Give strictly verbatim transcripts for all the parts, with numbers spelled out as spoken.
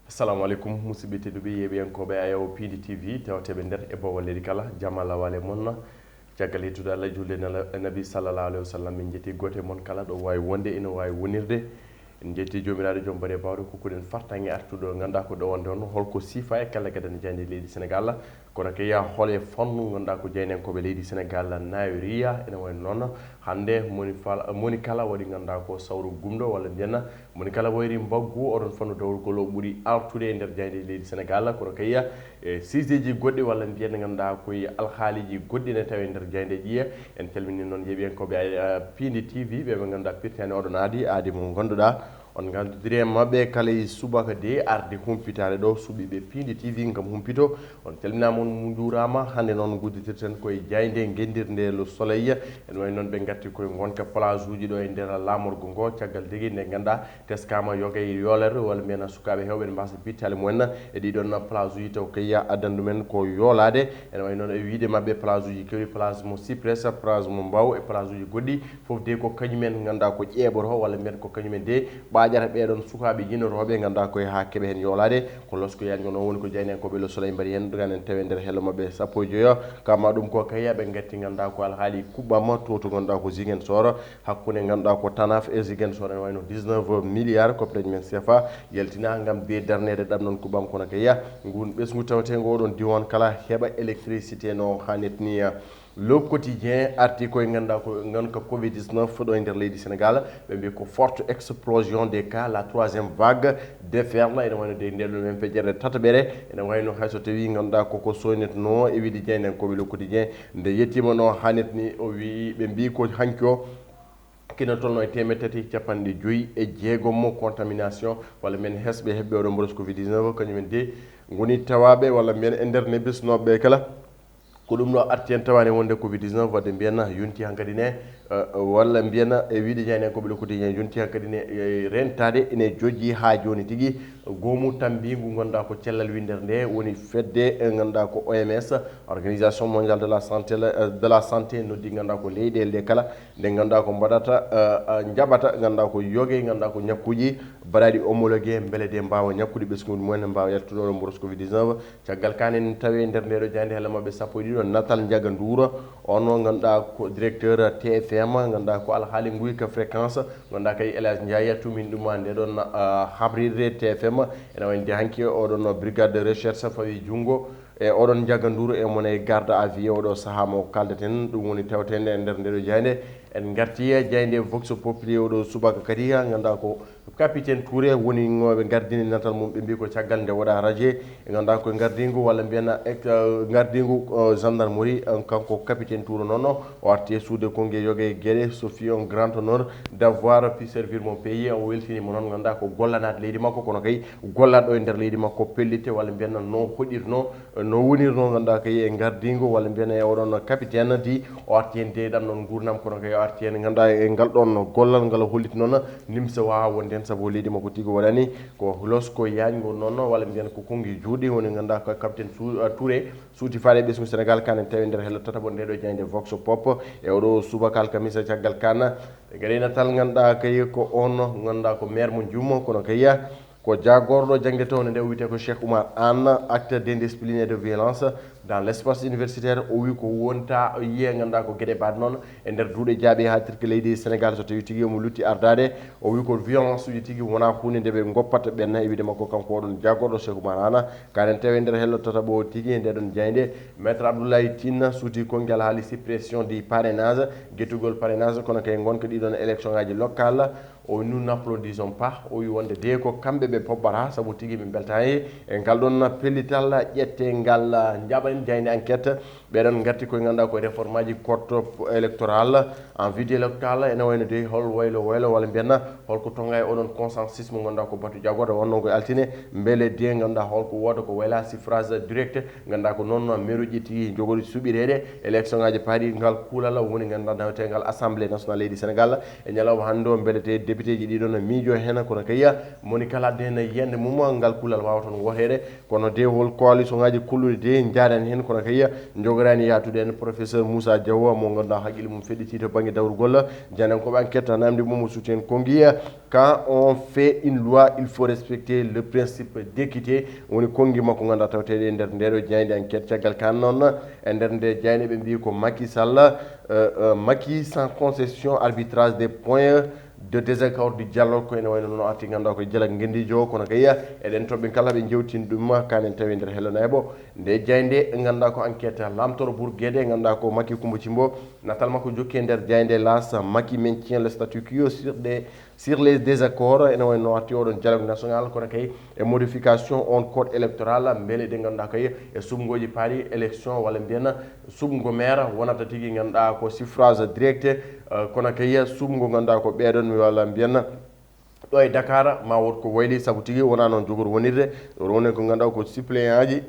Assalamu aleykum, musidɓe tedduɓe, yeeɓiyankooɓe Ayaw Piindi T V, tawteeɓe nder e boowal leydi kala, jama lawale mon. Caggal yettude Allah, julde nala e Nabi sallallahu alaihi wasallam, min jetti goote mon kala ɗo waawi wonde, ina waawi wonirde. En jetti Joomiraaɗo Joom Baɗe Baawɗo, kokkuɗen fartaŋŋe artuɗo, ngannduɗaa ko ɗo wonde on, holko sifa e kala gadani jaaynde leydi Senegal. Kono ke ya hol e fannu ngannduɗaa ko jaayndiyankooɓe leydi Senegal naawiri, ina wayi noon hannde moni fal-, moni kala waɗi ngannduɗaa ko sawru gumɗo walla mbiyen moni kala wayri mbaggu oɗon fannu dawrugol o ɓuri artude e nder jaaynde leydi Senegal. Kono kay e siseji goɗɗi walla mbiyen ngannduɗaa koye alhaaliiji goɗɗi ne tawi e nder jaaynde ƴiye. En calmini noon yeeɓiyankooɓe, eh, Piindi T V, ɓe ɓe ngannduɗaa pirtani oɗon aadi, aadi mo ngannduɗaa on nganndodiri e maɓɓe kala e subaka de arde humpitaade ɗo suɓiiɓe Piindi T V ngam humpito. On calminaama, on njuuraama. Hannde noon ngudditirten koye jaaynde ngenndirnde Le Soleil. Ene wayi noon ɓe ngatti koye ngonka plage uji ɗo e nder laamorgo ngo, caggal tigi nde ngannduɗaa teskaama yoga e yoolere walla mbiyen sukaaɓe heewɓe ene mbaasa pittaali mumen e ɗiɗon plage uji taw kay addandu men ko yoolaade. Ene wayi noon e wiyde maɓɓe plage uji kewi, plage mo Cypress, plage mo Mbao e plage uji goɗɗi. Fof de ko kañumen ngannduɗaa ko ƴeeɓoto walla mbiyen ko kañumen de ɓaaƴata ɓeeɗon sukaaɓe jinotooɓe ngannduɗaa koye haa keɓe heen yoolaade. Ko losko yaani ko noon woni ko jaayndiyankooɓe Le Soleil mbaɗi heen, ɗum enen tawi e nder hello maɓɓe sappo e joyo. Kama ɗum ko kay ɓe ngatti ngannduɗaa ko alhaali kuɓɓama to to ngannduɗaa ko Ziguinchor, hakkunde ngannduɗaa ko Tanaf e Ziguinchor, ene wayno dix-neuf milliards koppereeji men C F A yaltina ngam de darneede ɗam noon kuɓɓam kono kay ngun ɓesngu tawteengo oɗon diwan kala heɓa électricité no hannirta ni. Le Quotidien arti koye ngannduɗaa ko ngonka covid dix-neuf ɗo e nder leydi Senegal. Ɓe mbi ko forte explosion des cas, la troisième vague déferle. Ene wayno de nden ɗo men pejere tataɓere. Ene wayno hay so tawi ngannduɗaa koko soynetno e wiyde jaayndiyankooɓe Le Quotidien nde yettima no hannirta ni, o wi, ɓe mbi ko hanki o kina tolno e teemeɗɗe tati capanɗe joyi e jeegom mo contamination walla men hesɓe heɓɓe oɗo mboros covid dix-neuf, kañumen de ngoni tawaɓe walla mbiyen e nder nebisnoɓe kala. Ko ɗum ɗo arti en tawani wonde covid dix-neuf wadde mbiyen yonti hankadi ne, eh, walla mbiyen e wiyde jaayndiyankooɓe Le Quotidien yonti hankadi ne, eh, rentade ene jojji haa joni tigi. Goomu tambiingu ngannduɗaa ko cellal winndere nde woni fedde, eh, ngannduɗaa ko O M S, Organisation Mondiale de la Santé, eh, de la Santé noddi ngannduɗaa ko leyɗeele ɗe kala nde ngannduɗaa ko mbaɗata, eh, eh, njaɓata ngannduɗaa ko yoge ngannduɗaa ko ñakkuuji mbaɗaaɗi homologué mbele de mbaawa ñakkude ɓesnguuji mumen, mbaawa yaltude oɗo mboros covid dix-neuf. Caggal kaan en tawi e nder ndeɗo jaaynde hela maɓɓe sappo e ɗiɗo, Natal Njaga Nduuro, on o ngannduɗaa ko directeur T F M, ngannduɗaa ko alhaali nguyka fréquence, ngannduɗaa kay El Hadj Ndiaye tumin ɗum e nde ɗon, ah, habrirde T F M. Ene wayno de hanki oɗon brigade de recherche fawi junngo e oɗon Njaga Nduuro e mon e garde à vue oɗo sahaa mo kaldeten, ɗum woni tawtende e nder ndeɗo jaaynde. En ngarti e jaaynde Vox Populi oɗo subaka kadi, ngannduɗaa ko Capitaine Touré woni ŋooɓe gardini natal mum, ɓe mbi ko caggal nde waɗa radier, e ngannduɗaa koye gardingu walla mbiyen ek-, eh, gardingu, eh, gendarmerie, eh, kanko Capitaine Touré noon o arti e suude konnge yoga e geɗe, so fi on grand honneur d'avoir pu servir mon pays, o weltinima noon ngannduɗaa ko gollanaade leydi makko, kono kay gollaɗo e nder leydi makko pellitte walla mbiyen no hoɗirno, no wonirno ngannduɗaa kay e gardingu walla mbiyen e oɗon capitaine di o arti heen de ɗam noon nguurnam, kono kay o arti heen ngannduɗaa e ngal ɗon gollal ngal hollit noon nimsa wawa wonde heen sabu leydi makko tigi waɗani ko losko yaajngo noon walla mbiyen ko konngi juuɗe woni ngannduɗaa ko capitaine Su-, uh, Touré suuti faade ɓesngu Sénégal kanen tawi nder hello tataɓo nde ɗo jaaynde Vox Pop e oɗo subaka alkamisa caggal kana. Ɓe gaɗi natal ngannduɗaa kay ko on ngannduɗaa ko maire mo Juumo, kono kay ko jaagorɗo jaŋde towde nde o wiyetee ko Cheikh Oumar Anne, acte d'indiscipline et de violence dans l'espace universitaire. O wi ko wonta yiye ngannduɗaa ko geɗe baɗe noon e nder duuɗe jaaɓi haa tirki leydi Sénégal so tawi tigi omo lutti ardaade. O wi ko violence uji tigi wona huunde nde ɓe goppata ɓenna e wiyde makko kanko oɗon jaagorɗo Cheikh Oumar Anne. Kanen tawi nder hello tataɓo tigi e nde ɗon jaaynde, Maître Abdoulaye Tine suuti konngal haali suppression du parrainage, gettugol parrainage, kono kay ngonka ɗiɗon élection ngaji locale. O wi, nous n'applaudissons pas. O wi wonde de ko kamɓe ɓe pobbata, sabu tigi ɓe mbeltaani e ngal ɗon pellital ƴette ngal. Njaɓen jaaynde enquête, ɓeɗon ngarti koye ngannduɗaa ko réforme aji code électoral, en vue électoral, ene wayno de hol waylo waylo walla mbiyen holko tonga e oɗon consensus mo ngannduɗaa ko batu jagorɗo wonno ko altine, mbele de ngannduɗaa holko wooda ko wayla suffrage direct, ngannduɗaa ko noon maire uji tigi jogori suɓireede élection ngaji paaɗi ngal kuulal woni ngannduɗaa nawetengal Assemblée nationale leydi Sénégal. E ñalawma hannde o, mbele te député ji ɗiɗon miijo heen, kono kay moni kala adda heen yiyannde mum, ngal kuulal waawa toon wooteede. Kono de hol coalition ngaji kulluɗi de njaadani heen, kono kay njogorani yaadude en professeur Moussa Diaw mo ngannduɗaa haqqille mum feɗɗiti to bannge Dawrugol janndiyankooɓe enquête, namdi mum o suuti en konngi. Quand on fait une loi, il faut respecter le principe d'équité. Woni konngi makko ngannduɗaa taweteeɗo e nder ndeeɗo jaaynde enquête. Caggal kan noon, e nder nde jaaynde ɓe mbiyi ko Macky Sall, euh, euh, Macky sans concession, arbitrage des points de désaccord du dialogue, ko ene wayno noon arti ngannduɗaa ko jala ngendiijo, kono kay eɗen toɓɓe kala ɓe jewtin ɗum kanen tawi nder Hello Nayɓo. Nde jaaynde ngannduɗaa ko enquête lamtoro Bourguédé, ngannduɗaa ko Macky Coumba Thimbo, natal makko jokki e nder jaaynde L'As. Macky maintient le statu quo sur des, sur les désaccords, ene wayno arti oɗon dialogue national, kono kay e modification on code électoral, mbele ɗe ngannduɗaa kay e suɓngooji paari élection, walla mbiyen suɓngo maire wonata tigi ngannduɗaa ko suffrage direct, eh, kono kay suɓngo ngannduɗaa ko ɓeɗon walla mbiyen ɗo e Dakar ma wot ko wayli, sabu tigi wona noon jogori wonirde, woni ko ngannduɗaa ko suppléant ji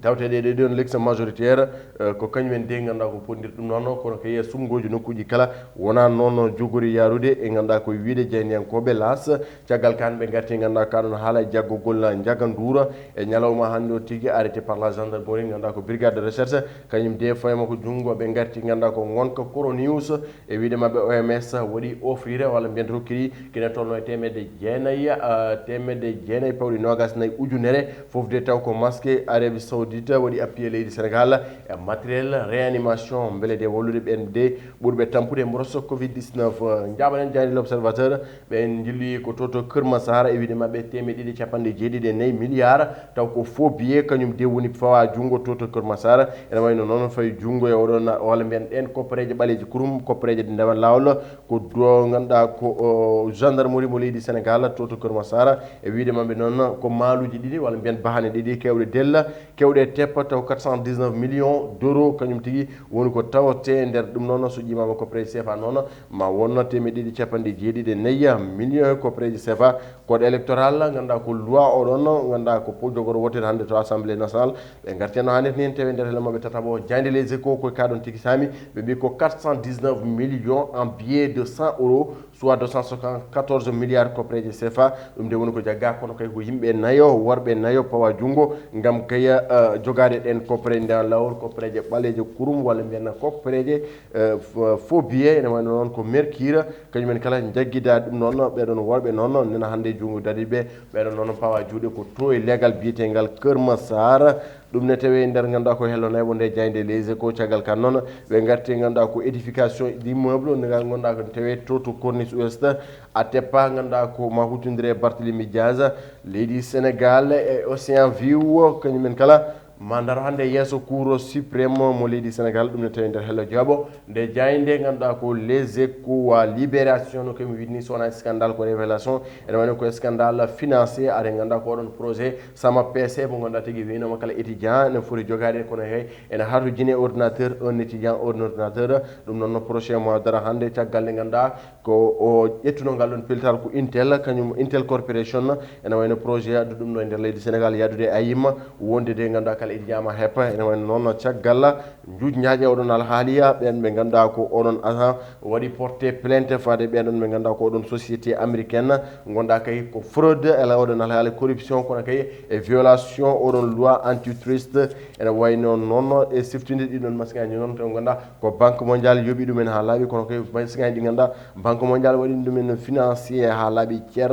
tawteɗe ɗe ɗon lex majoritaire, eh, ko kañum en de ngannduɗaa ko pondir ɗum noon, kono kay suɓngooji nokkuuji kala wona noon jogori yaarude e ngannduɗaa ko wiyde jaayndiyankooɓe L'As. Caggal kan ɓe ngarti ngannduɗaa ka ɗon haala e jaggugol Ndiaga Ndour e ñalawma hannde o tigi, arrêté par la gendarmerie ngannduɗaa ko brigade de recherche, kañum de fayma ko junngo ɓe ngarti ngannduɗaa ko ngonka Coronews. E wiyde maɓɓe O M S waɗi offrir walla mbiyen rokkiri kene tolno e teemedde jeenayi, ah, teemedde jeenayi pawɗi noogas nayi ujunere, fof de taw ko masque. Arabie Saoudite waɗi appuyé leydi Sénégal e matériel réanimation, mbele de wallude ɓen de ɓurɓe tampude mboros covid dix-neuf. Njaɓanen jaaynde L'Observateur, ɓen jilli ko to to Kër Massar, e wiyde maɓɓe teemedde ɗiɗi capanɗe jeeɗiɗi e nayi milliard, taw ko faux billet, kañum de woni fawa junngo to to Kër Massar. Ene wayno noon fawi junngo e oɗon, walla mbiyen ɗen koppereeje ɓaleeje kurum, koppereeje ɗe ndewan laawol, ko do ngannduɗaa ko, o, gendarmerie mo leydi Sénégal to to Kër Massar. E wiyde maɓɓe noon ko maaluuji ɗiɗi walla mbiyen bahane ɗiɗi kewɗe della, kewɗe teppa taw quatre cent dix-neuf millions d'euros, kañum tigi woni ko tawete nder ɗum noon. So ƴimaama koppereeje sefa noon, ma wonno teemedde ɗiɗi capanɗe jeeɗiɗi e nayi millions e koppereeje sefa. Code électoral, ngannduɗaa ko loi oɗon, ngannduɗaa ko po-, jogoro wotere hannde to Assemblée nationale. Ɓe ngarti no hannde ni, en tewe nder hello maɓɓe tataɓo, jaaynde Les Échos, koye ka ɗon tigi sami. Ɓe mbi ko quatre cent dix-neuf millions en billets de cent euros, soit deux cent soixante-quatorze milliards koppereeje sefa. Ɗum de woni ko jagga, kono kay ko yimɓe nayo, worɓe nayo pawa junngo ngam kay, eh, jogaade ɗen koppereeje nder lawol, koppereeje ɓaleeje kurum, walla mbiyen koppereeje, eh, f-, faux billet, ene wayno noon ko Mercure. Kañumen kala njaggida ɗum noon, ɓeɗon worɓe noon nena hannde junngo dariɓe, ɓeɗon noon pawa juuɗe ko to e leegal biyetengal Kër Massar. Ɗum ne tawi nder ngannduɗaa ko hello nayɓo nde jaaynde Les Échos. Caggal kan noon ɓe ngarti ngannduɗaa ko édification d'immeuble nde ngannduɗaa ko tawi to to Corniche Ouest, Atepa, ngannduɗaa ko ma huttondire Barthélémy Diaz, leydi Sénégal e Océan View, kañumen kala ma ndaro hannde yeeso Cour suprême mo leydi Sénégal. Ɗum ne tawi nder hello jaaɓo nde jaaynde ngannduɗaa ko Les Échos, wa Libération, no koyemi wiɗni, so wona scandale ko révélation, ene wayno ko scandale financier, are ngannduɗaa ko oɗon projet sama P C mo ngannduɗaa tigi wiynooma kala étudiant ene foti jogaade, kono hay ene hartojini e ordinateur, un étudiant, un ordinateur. Ɗum noon no projet mo dara hannde, caggal nde ngannduɗaa ko o ƴettuno ngal ɗon pellital ko Intel, kañum Intel Corporation, ene wayno projet addu ɗum ɗo e nder leydi Sénégal, yaadude e ayima, wonde de ngannduɗaa kala étudiant ma heppa, ene wayno noon caggal njuuj njaaƴe oɗon alhaaliya, ɓen ɓe ngannduɗaa ko oɗon agent waɗi porté plainte faade ɓen ɗon ɓe ngannduɗaa ko oɗon société américaine, ngannduɗaa kay ko fraude, ela oɗon alhaali corruption, kono kay e violation oɗon loi antitrust. Ene wayno noon e siftinde ɗiɗon masiŋaaji noon, to ngannduɗaa ko Banque Mondiale yoɓi ɗumen haa laaɓi, kono kay masiŋaaji ɗi ngannduɗaa Banque Mondiale waɗi ɗumen financier haa laaɓi cer.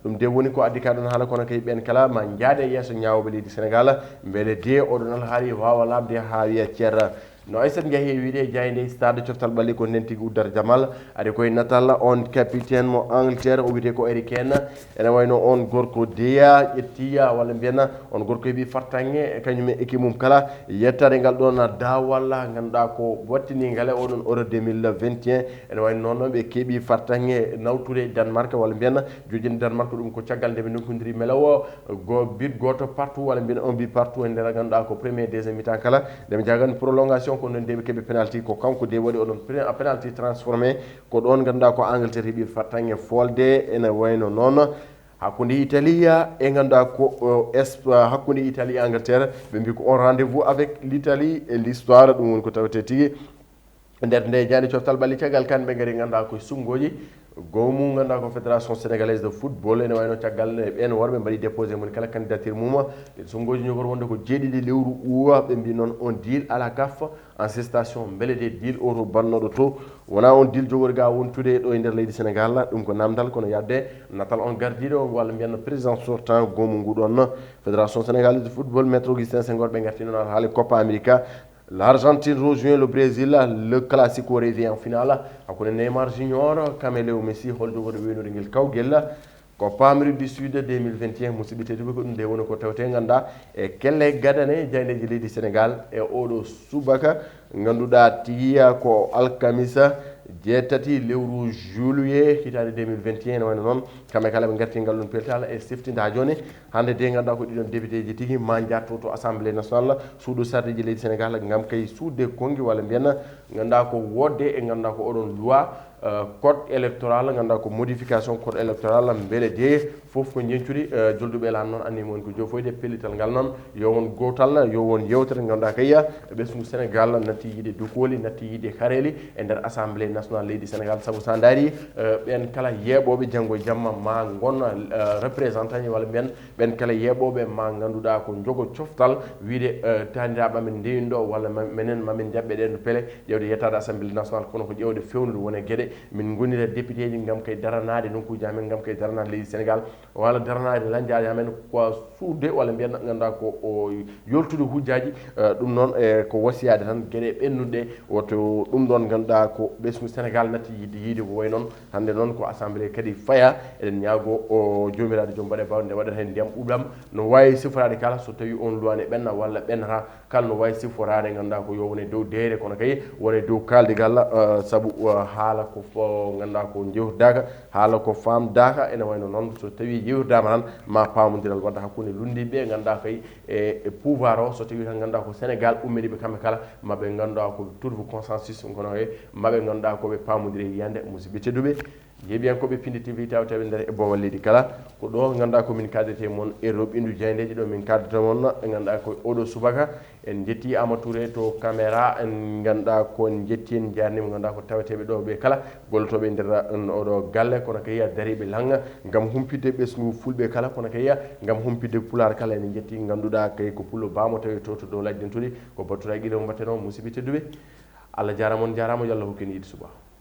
Ɗum de woni ko addi ka ɗon haala, kono kay ɓen kala ma njaade yeeso ñaawooɓe leydi Sénégal, mbele de oɗon alhaali waawa laaɓde haa wiya cer. No Aissata Ndiaye heewi wiide e jaaynde Stade Coftal Ɓalli, ko nden tigi uddata jamal. Ari koye natal on capitaine mo Angleterre, o wiyetee ko Harry Kane. Ene wayno on gorko deya, ƴettiya, walla mbiyen on gorko heɓi fartaŋŋe, kañum e équipe mum kala. Yettade ngal ɗon daawal ngannduɗaa ko wattini ngal e oɗon Euro deux mille vingt et un. Ene wayno noon ɓe keɓi fartaŋŋe nawtude Danemark, walla mbiyen jojinde Danemark, ɗum ko caggal nde ɓe ndonkodiri melawo go-, but gooto partout, walla mbiyen un but partout, e nder ngannduɗaa ko premier, deuxième mi-temps kala. Nde ɓe njagani prolongation, ko noon de ɓe keɓi penalty, ko kanko de waɗi oɗon pre-, penalty transformé. Ko ɗon ngannduɗaa ko Angleterre heɓi fartaŋŋe folde, ene wayno noon hakkunde Italie e ngannduɗaa ko, o, Esp-, hakkunde Italie e Angleterre, ɓe mbi ko on rendez-vous avec l'Italie et l'histoire, ɗum woni ko tawetee tigi. Nder nde jaaynde Coftal Ɓalli, caggal kan ɓe ngari ngannduɗaa ko suɓngooji, Goomu ngannduɗaa ko Fédération Sénégalaise de Football, ene wayno caggal nde ɓeen worɓe mbaɗi déposé mum kala candidature mum, e sonngoji ñogor wonde ko jeeɗiɗi lewru uwa, ɓe mbi noon on deal ala gaffa, en gestation, mbele de deal o to bannoɗo to, wona on deal jogori ga wontude ɗo e nder leydi Sénégal, ɗum ko namdal, kono yadde natal on gardiɗo walla mbiyan président sortant goomu ngu ɗon Fédération Sénégalaise de Football, Maître Augustin Senghor, ɓe ngarti noon alhaali Copa America. L'Argentine rejoint le Brésil, le Classico revient en finale. Hakkunde Neymar Junior, Caméléo Messi, hol jogorɗo weynude ngel kawgel? Copa Amérique du Sud deux mille vingt et un, musidɓe tedduɓe, ko ɗum nde woni ko tawte ngannduɗaa e kelle gadane jayndeji leydi Sénégal e oɗo subaka, ngannduɗaa tigi ko alkamisa jeetati lewru juillet hitaande deux mille vingt et un, ene wayno noon kamɓe kala ɓe ngarti ngal ɗum peltal e sefti nda jooni. Hannde de ngannduɗaa ko ɗiɗon député ji tigi ma njatto to Assemblée nationale, suudu sarɗiji leydi Sénégal, ngam kay suude konngi walla mbiyan ngannduɗaa ko wodde e ngannduɗaa ko oɗon loi, euh, code électoral, ngannduɗaa ko modification code électoral, mbele de fof ko njencudi, euh, jolduɓe lan noon anni mon ko jofoyde pellital ngal noon, yo won gootal, yo won yewtere ngannduɗaa kay ɓesngu Sénégal natti yiide dukooli, natti yiide kareeli e nder Assemblée nationale leydi Sénégal, sabu sa ndaari, euh, ɓen kala yeeɓooɓe janngo e jamma ma ngon, euh, représentant ji walla mbiyan ɓen kala yeeɓooɓe ma ngannduɗaa ko njogo coftal wiide, eh, taaniraaɓe amen ndeyni ɗo walla ma-, menen mamin jaɓɓe ɗen pele ƴewde yettaade Assemblée nationale, kono ko ƴewde fewnude wone geɗe. Min ngonira député ji ngam kay daranaade nokkuuji amen, ngam kay daranaade leydi Sénégal, walla daranaade lanjaaji amen, ko suude walla mbiyan ngannduɗaa ko o yoltude hujjaaji, eh, ɗum noon, eh, ko wasiyaade tan geɗe ɓennuɗe, woto ɗum ɗon ngannduɗaa ko ɓesngu Sénégal natti yiide, yiide ko wayi noon. Hannde noon ko Assemblée kadi faya, eɗen ñaago o Joomiraaɗo joom mbaɗe baawɗe nde waɗata heen ndiyam ɓuuɓɗam, no waawi siforaade kala so tawii oon loi ne ɓenna walla ɓennata, kala no waawi siforaade, ngannduɗaa ko yo wone dow deeyre, kono kay wone dow kaaldigal, eh, sabu, eh, haala ko fo-, ngannduɗaa ko jewtidaaka, haala ko faamdaaka, ene wayno noon so tawii yewtidaama tan ma paamondiral waɗa hakkunde lunndiiɓe, ngannduɗaa kay e, e pouvoir o, so tawii tan ngannduɗaa ko Sénégal ummini ɓe kamɓe kala, ma ɓe ngannduɗaa ko trouve consensus, kono e ma ɓe ngannduɗaa ko ɓe paamondiri yiyande, musidɓe tedduɓe. Yeeɓiyankooɓe Pindi T V taw tawi nder e boowal leydi kala. Ko ɗo ngannduɗaa ko min kaadete mon e roɓindu jayndeeji ɗo min kaadata mon, ɓe ngannduɗaa ko oɗo subaka. En njetti Ama Touré to caméra, en ngannduɗaa ko en njetti en jaarnima ngannduɗaa ko taweteeɓe ɗo ɓe kala, gollotooɓe e nder oɗo galle, kono kay dariiɓe langa ngam humpitde ɓesngu fulɓe kala, kono kay ngam humpitde pulaar kala. En njetti ngannduɗaa kay ko pullo baamo tawi to, to dow lajden turi, ko battuɗaa gila mo mbatteno musidɓe tedduɓe. Allah jaaraama, on jaaraama, yo Allah hokku en yiide suba.